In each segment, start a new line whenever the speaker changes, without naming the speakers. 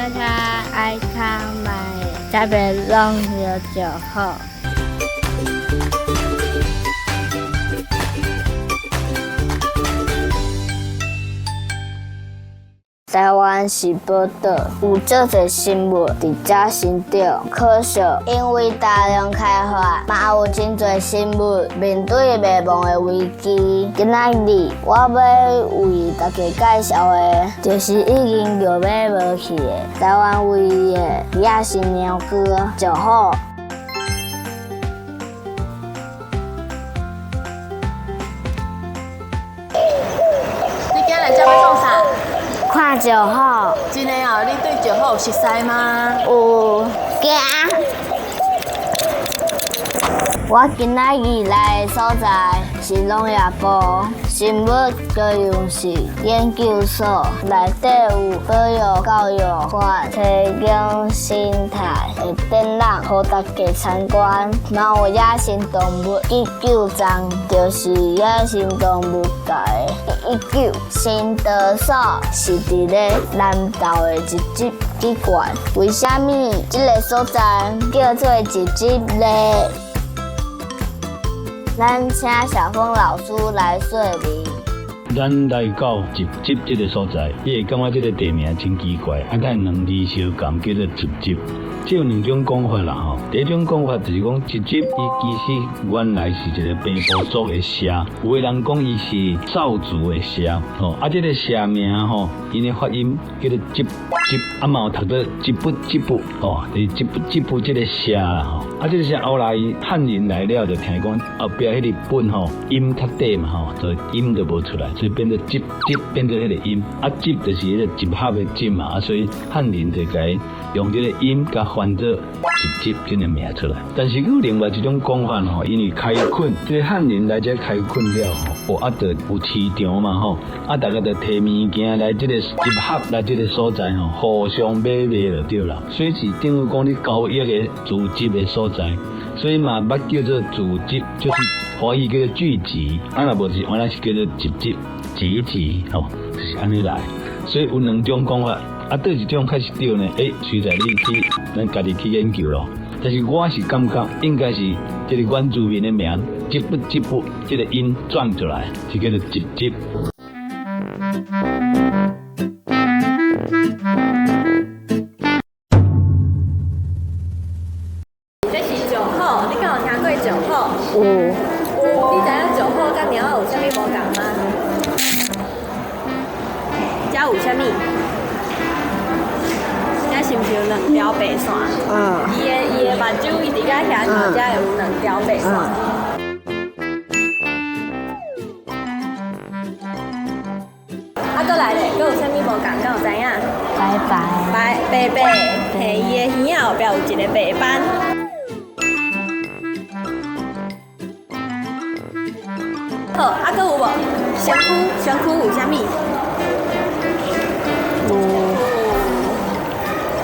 较愛較慢，才袂弄著石虎。台灣是寶島，有足濟生物佇遮生長。可惜因為大量開發，嘛有真濟生物面對滅亡的危機。今仔日我欲為大家介紹的，就是已經著欲無去的台灣唯一的野生鳥居石虎。
你今日來遮欲創啥？
看石虎。
真的哦，你對石虎有熟似嗎？
有，驚。我今仔日來的所在是農業部生物多樣性研究所，內底有保育教育館，提供生態的展覽，予大家參觀。嘛有野生動物急救站，就是野生動物界的119。生導所是佇咧南投的一級機關。為啥物這个所在叫做一級呢？咱請小峰老師來說明。
咱來到集集這个所在，你會感覺這个地名真奇怪，啊，敢兩字相仝叫做集集。這有兩種講法啦吼。第一種講法就是講集集，伊其實原來是一個平埔族的社，有的人講伊是邵族的社吼。啊，這个社名吼，𪜶的發音叫做集集，啊嘛有讀做集不集不吼，就是集不集不這个社啦吼。啊，這个社後來漢人來了，就聽講後壁彼個本吼音較短嘛吼，就音就無出來，所以變做集集變做彼個音。啊，集就是彼個集合的集嘛，啊，所以漢人就共用這個音共翻做集集這个名出來。但是閣有另外一種講法吼，因為開墾，這个漢人來這開墾了吼，哦，啊，就有市場嘛吼，啊，大家就提物件來這个集合來這个所在吼，互相買賣就對啦。所以是等於講你交易的組織的所在，所以嘛捌叫做組織，就是華語叫做聚集，啊，若無是原來是叫做集集集集吼，就是按呢來。所以有兩種講法。啊，佗一種較是對呢？欸，隨在你去，咱家己去研究咯。但是我是感覺應該是這个原住民的名，集不集不，這个音轉出來，是叫做集集。
這是石虎，你敢有聽過石虎？
有。
你知影石虎佮貓仔有啥物無仝嗎？遮有啥物？遮是毋是有兩條白線？
嗯。
伊的目睭，伊佇遮遐頭，遮會有兩條白線。啊，閣來咧，閣有啥物無仝？敢有知影？
白白。
白白白，嘿，伊的耳仔後壁有一个白斑。好，啊，閣有無？身軀，身軀有啥物？
有。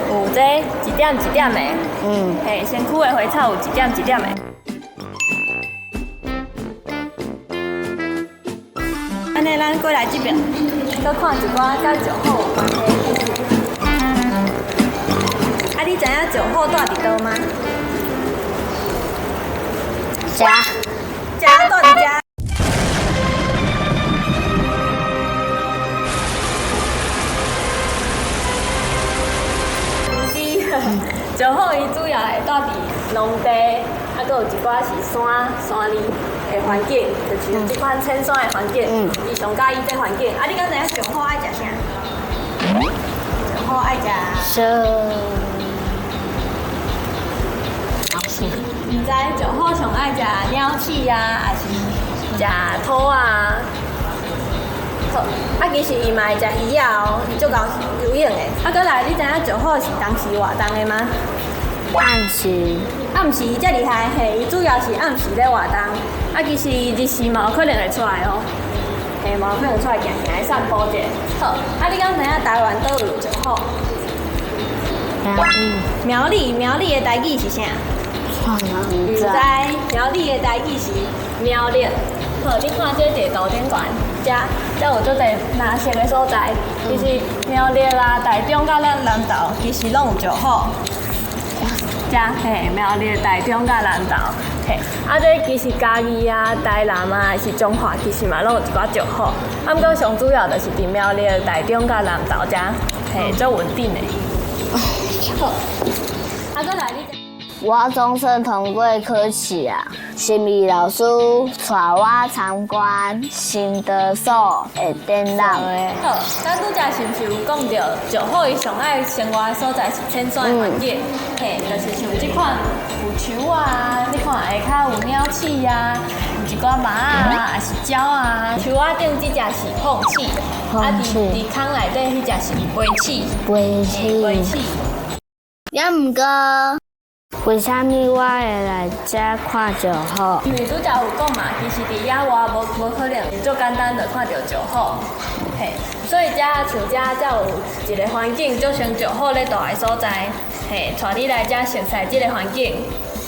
有這一點一點的。嘿，身軀的花草有一點一點的。按呢，咱過來這邊，閣看一寡佮石虎有關係。啊，你知影石虎蹛佇佗嗎？
遮。
遮蹛佇遮。毋是，石虎伊主要會蹛佇農地，啊，閣有一寡是山山裡的環境，就是這款淺山的環境，伊上佮意這環境。啊，你敢知影石虎愛食啥？石虎愛食。
蛇。
毋知石虎上愛食鳥鼠啊，抑是食兔啊？好，啊，其實伊嘛會食魚仔哦，伊足𠢕游泳的。啊，閣來，你知影石虎是當時活動的嗎？
暗時。
暗時才厲害，嘿，伊主要是暗時咧活動。啊，其實伊日時嘛有可能會出來哦，嘿，嘛有可能出來行行去散步者。好，啊，你敢知影台灣佗有石虎？
苗栗。
苗栗，苗栗的台語是啥？毋知。苗栗的台語是苗栗。好，你看這地圖頂懸。遮遮有足濟藍色的所在，其實苗栗啊、台中佮咱南投，其實攏有石虎。遮嘿，苗栗、台中佮南投，嘿，啊，這其實嘉義啊、台南啊，還是彰化，其實嘛攏有一寡石虎。啊，毋過上主要就是佇苗栗、台中佮南投遮，嘿，足穩定的。好，啊，閣來你。
我總算通過考試啊！心理老師帶我參觀心得所的展覽。
好，咱拄才是毋是有講著，石虎伊上愛生活的所在是淺山的環境，嘿，就是像這款有樹啊，你看下跤有鳥鼠啊，有一寡螞啊，還是鳥啊。樹仔頂這隻是鳳鼠，啊，佇空內底彼隻是飛鼠。
飛鼠。
飛鼠。
也毋過，為啥物我會來遮看石虎？
因為拄才有講嘛，其實佇野外無無可能足簡單就看著石虎，嘿，所以遮像遮才有一個環境，足像石虎咧蹛的所在，嘿，帶你來遮熟悉這個環境，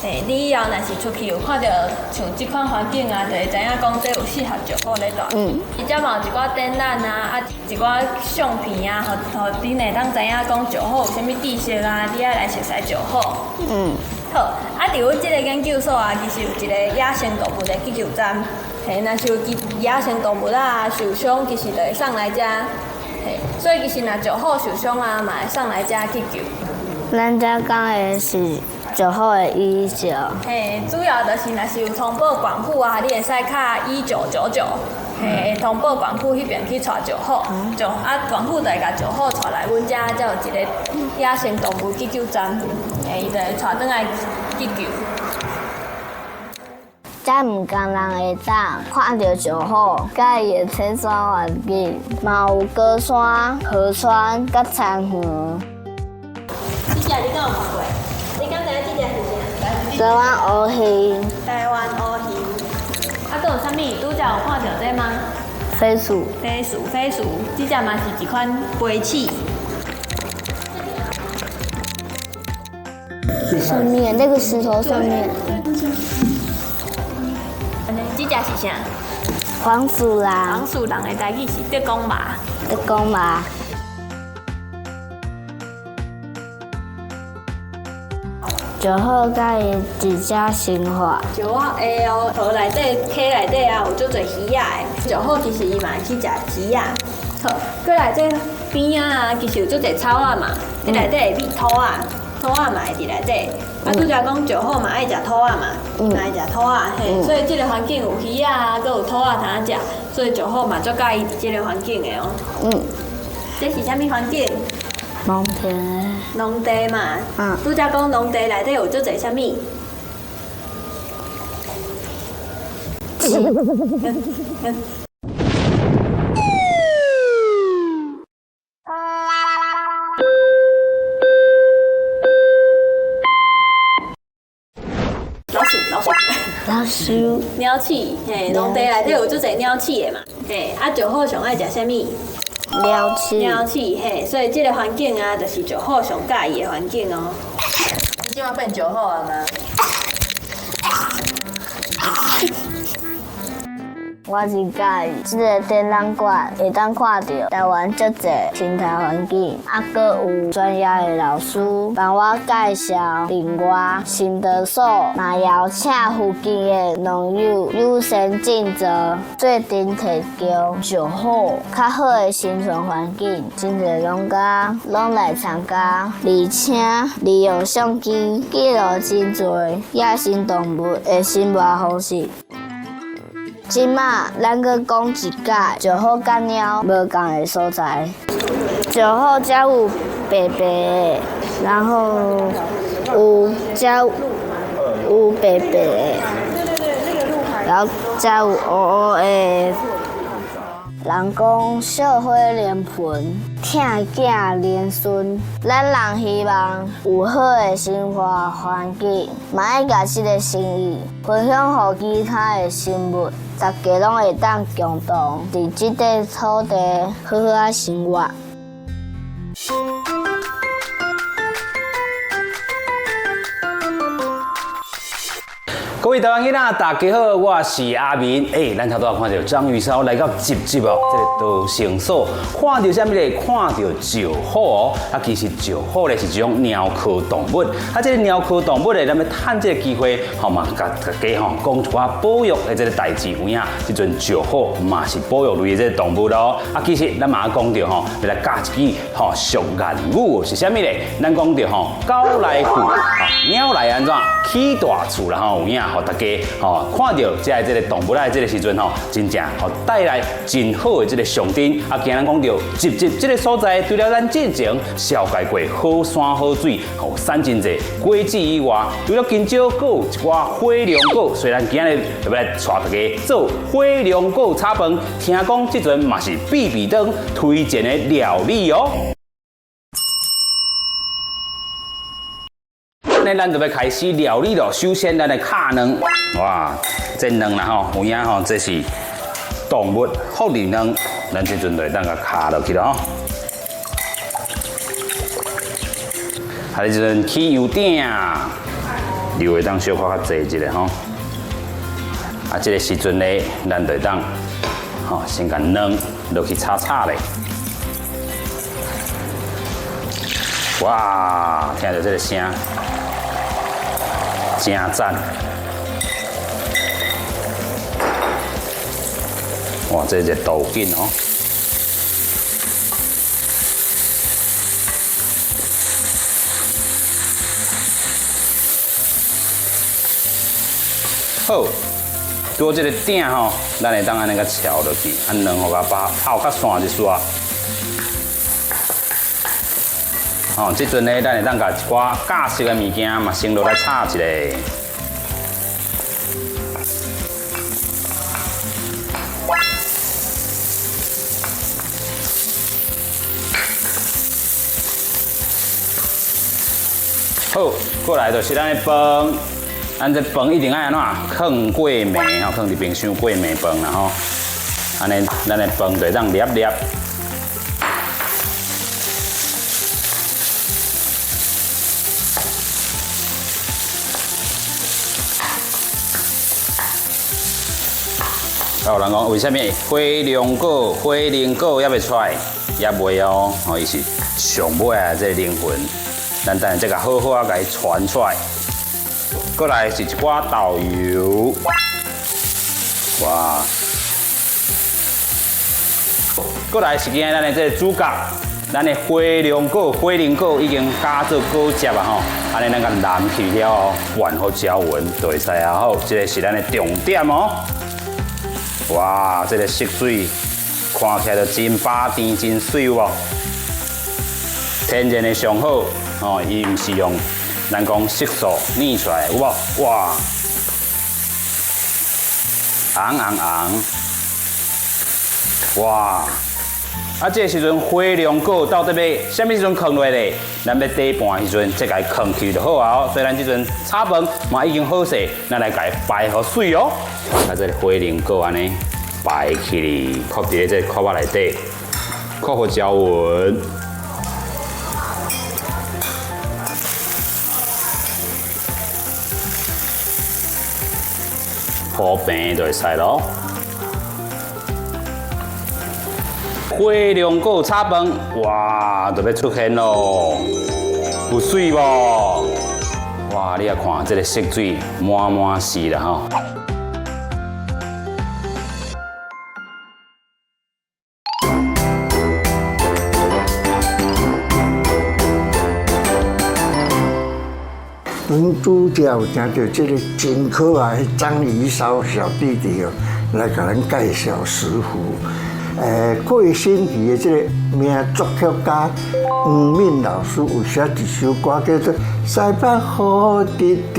嘿，你以後若是出去有看著像這款環境啊，就會知影講這有適合石虎咧蹛。伊遮嘛有一寡展覽啊，啊一寡相片啊，予予恁會當知影講石虎有啥物知識啊，你愛來熟悉石虎。好，啊，佇阮這个研究所啊，其實有一個野生動物的急救站，嘿，若是有野生動物啊受傷，其實就會送來遮，嘿，所以其實若石虎受傷啊，嘛會送來遮急救。
咱遮講的是石虎的119。
嘿，主要就是若是有通報縣府啊，你會使敲1999，嘿，通報縣府彼邊去帶石虎，就啊縣府就會共石虎帶來阮遮，才有一個野生動物急救站，嘿，伊就會帶轉來急救。
遮毋仝人會當看著石虎，佮伊的淺山環境，嘛有高山、河川佮田園。
這隻你敢有看過？你敢知影這隻是啥？
台灣烏鴴。
台灣烏鴴。啊，閣有啥物？拄才有看著這嗎？
飛鼠。
飛鼠，飛鼠，這隻嘛是一款飛鼠。
上面那個石頭上面。
這隻是啥？
黃鼠狼。
黃鼠狼的台語是竹公馬。
竹公馬。石虎佮伊佇遮生活。
石虎會哦，河內底、溪內底啊，有足濟魚仔的。石虎其實伊嘛會去食魚仔。好，閣來這邊仔啊，其實有足濟草仔嘛，佇內底會覕兔仔，兔仔嘛會佇內底。啊，拄才講石虎嘛愛食兔仔嘛，嘛愛食兔仔，嘿，所以這个環境有魚仔啊，閣有兔仔通食，所以石虎嘛足佮意佇這个環境的哦。這是啥物環境？
農田。
農地嘛。拄才講農地內底有足濟啥物？老鼠，老鼠。
老鼠。
鳥鼠，嘿，農地內底有足濟鳥鼠的嘛，嘿，啊，石虎上愛食啥物？
鳥鼠。
鳥鼠，嘿，所以這个環境啊，就是石虎上佮意的環境哦。
你這馬變石虎啊嗎？
我真佮意這个展覽館，會當看著台灣足濟生態環境，啊，閣有專業的老師幫我介紹。另外，心得所嘛邀請附近的農友優先進做，做陣提供上好、較好的生存環境。真濟農家攏來參加，而且利用相機記錄真濟野生動物的生活方式。這馬咱閣講一擺石虎佮貓無仝的所在。石虎遮有白白的，然後有遮有白白的，然後遮有烏烏的。人講小火連盆，疼囝連孫。咱人希望有好的生活環境，嘛愛共這个心意分享予其他的生物，大家攏會當共同佇這塊土地好好仔生活。
各位台灣囡仔，大家好，我是阿明。欸，咱頭拄仔看著章魚燒來到集集哦，這个稻盛所，看著啥物咧？看著石虎哦。啊，其實石虎咧是一種貓科動物。啊，這个貓科動物咧，咱欲趁這个機會，吼嘛，共大家吼講一寡保育的這个代誌。有影，這陣石虎嘛是保育類的這个動物咯。啊，其實咱嘛講著吼，欲來教一句吼俗諺語是啥物咧？咱講著吼，狗來富，貓來按怎？起大厝啦吼，有影，予大家吼看著這个這个動物的這个時陣吼，真正予帶來真好的這个象徵。啊，今日講著集集這个所在，除了咱進前紹介過好山好水，予產真濟果子以外，除了香蕉，閣有一寡火龍果。所以咱今日就欲來帶大家做火龍果炒飯。聽講這陣嘛是必比登推薦的料理哦。那咱就欲開始料理囉。首先，咱來敲卵，哇，這卵啦吼，有影吼，這是動物福利卵，咱這陣就會當共敲落去囉吼。啊，這陣起油鼎，油會當小可較濟一下吼。啊，這个時陣咧，咱就會當吼先共卵落去炒炒咧。哇，聽著這个聲。真讚！哇，這熱度緊哦。好，拄這个鼎吼，咱會當按呢共撨落去，按卵予共泡較散一絲。吼，這陣咧，咱會當共一寡咖色的物件嘛，先落來炒一下。好，過來就是咱的飯，咱這飯一定愛按怎？囥過暝吼，囥佇冰箱過暝飯啦吼。按呢，咱的飯就會當粒粒。有人講為啥物火龍果、火龍果猶未出來，猶未哦，吼，伊是上尾的這個靈魂，咱等下這个好好仔共伊傳出來。過來是一寡豆油，哇！過來是今日咱的這个主角，咱的火龍果、火龍果已經加做果汁啊吼，按呢咱共淋去了後，拌予攪勻就會使啊。好，這个是咱的重點哦。哇，這个色水看起來就真飽甜、真媠有無？天然的上好，哦，伊毋是用咱講色素染出來，有無？哇，紅紅紅，哇！啊，這个時陣火龍果到底欲啥物時陣囥落咧？咱欲底盤的時陣，才共伊囥去就好啊。哦，所以咱這陣炒飯嘛已經好勢，咱來共伊擺予媠哦。啊，這个火龍果按呢擺起哩，囥佇咧這个箍仔內底，囥予攪勻。鋪平就會使囉。火龍果炒飯，哇，就欲出現囉，有媠無？哇，你也看這个色水滿滿是啦吼。
阮拄才有聽著這个真可愛的章魚燒小弟弟哦，來共咱介紹食譜。過星期的這个名作曲家黃敏老師有寫一首歌叫做《西北雨直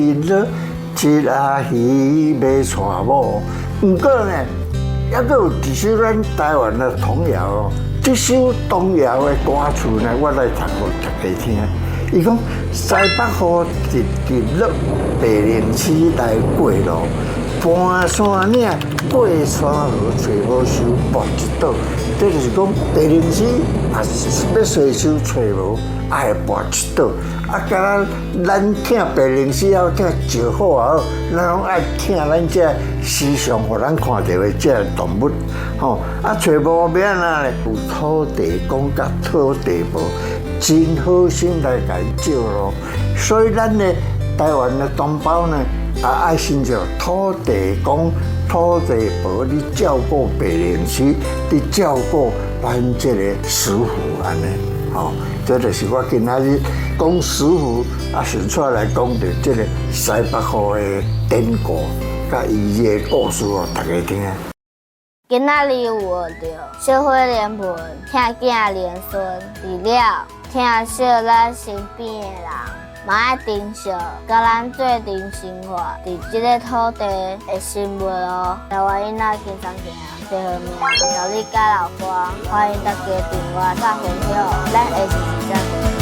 直落，一仔魚欲娶某》。毋過呢，猶閣有一首咱台灣的童謠哦，這首童謠的歌詞呢，我來讀予大家聽。伊講西北雨直直落，白鷺鷥來過路，盤山嶺過山河，揣無岫跋一倒。這就是講，白靈師啊，欲揣岫揣無，愛跋一倒。啊，敢若咱疼白靈師也好，疼石虎也好，咱攏愛疼咱這時常予咱看著的這動物，吼。啊，揣無欲按怎咧？有土地公佮土地婆，真好心來共伊照路，所以咱的台灣的同胞呢，也愛信著土地公、土地婆，咧照顧白靈師，咧照顧咱這个石虎按呢，吼，這就是我今仔日講石虎，啊，順出來講著這个西北虎的典故，佮伊的故事，予大家聽。
今仔日有學著小火連盆，疼囝連孫，除了疼惜咱身邊的人，嘛愛珍惜佮咱做陣生活佇這个土地的生物哦。台灣囡仔輕鬆行，這號命，小你佮老公，歡迎大家訂閱佮分享，咱下次再會。